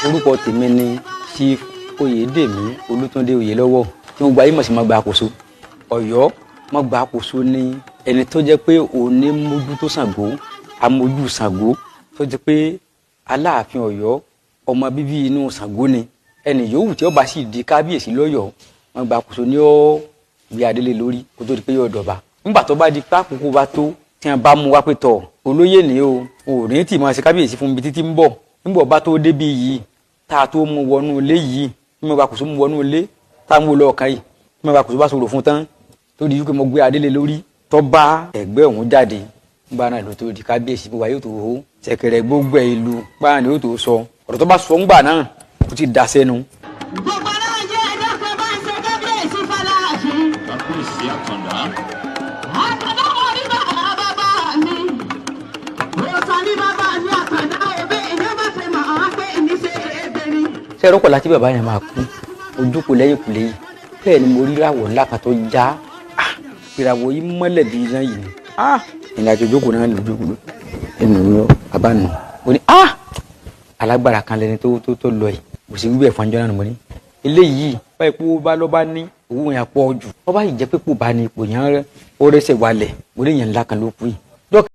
Orúkọ tèmi ni Chief Oyèdèmí Olútúndé Oyèlọ́wọ̀, tí mo gba ayé mọ̀ sí Mọ́gbàkóso Ọ̀yọ́. Mọ́gbàkóso ni ẹni tó jẹ́ pé òun ní mójútó Ṣàngó, amójú Ṣàngó, tó jẹ́ pé Aláàfin Ọ̀yọ́, ọmọ bíbí inú Ṣàngó ni. Ẹni yòówù tí ó bá sì di kábíyèsí lọ́yọ̀ọ́, Mọ́gbàkóso ni ó gbé adélé lórí kó tó di pé yóò dọ̀ba. Nígbà tó bá di pé àkókò bá tó, tí wọn bá mú wá pé tọ̀ olóyè ní o, ò ní tì máa ṣe kábíyèsí fún mi títí ń bọ̀. Nígbà bá tó débi yìí, tá a tó mú wọnú ilé yìí, bí Mọ́gbàkóso mú wọnú ilé tá a mú lọ́ọ̀kan yìí, bí Mọ́gbàkóso bá sọ̀rọ̀ fún tán, tó di wípé mo gbé adélé lórí, tó bá ẹgbẹ́ òun jáde, nígbà náà ló tó di kábíyèsí. Gbogbo ayé tó hó ṣẹ̀kẹ̀rẹ̀, gbogbo ẹ̀ ìlú gbáà ni ó tó sọ ọ̀rọ̀ tó bá sọ ńgbà náà, ó ti dà sẹ́nu. Gbogbo aláǹjẹ́ ẹjọ́ kan bá ń ṣe kábíyèsí fọláàfin. Kábíyèsí Àtàndá. Àtàndá mo rí bàbá bàbá mi. Òòsàn ní bàbá mi Àtàndá òbí ìyá bá fẹ́ mọ̀ ọ́n pé ní ṣe ebèrè. Ṣé ẹ̀rọ kọ̀ọ̀lá tí bàbá yẹn máa kú, ojú kò lẹ́yìn kùlé yìí, bẹ́ẹ̀ ni mo rí ìràwọ̀ ńlá kan tó já. Ah, ìràwọ̀ yìí mọ́lẹ̀ bí iná yìí ni. Ah, ìrìn àjò ìjókòó náà lójú ẹnu mi bàbá nù. Mo ní, ah, alágbára kan lẹni tó lọ yìí. Mo sì wí bẹ́ẹ̀ fún anjọ́ náà. Mo ní eléyìí báyìí pé ó bá lọ́ bá ní owó yẹn pọ̀ jù, wọ́n bá yìí jẹ́ pé kò bá ní ipò yẹn, ó rẹ́sẹ̀ walẹ̀. Mo ní yẹn ńlá kan ló kú yìí.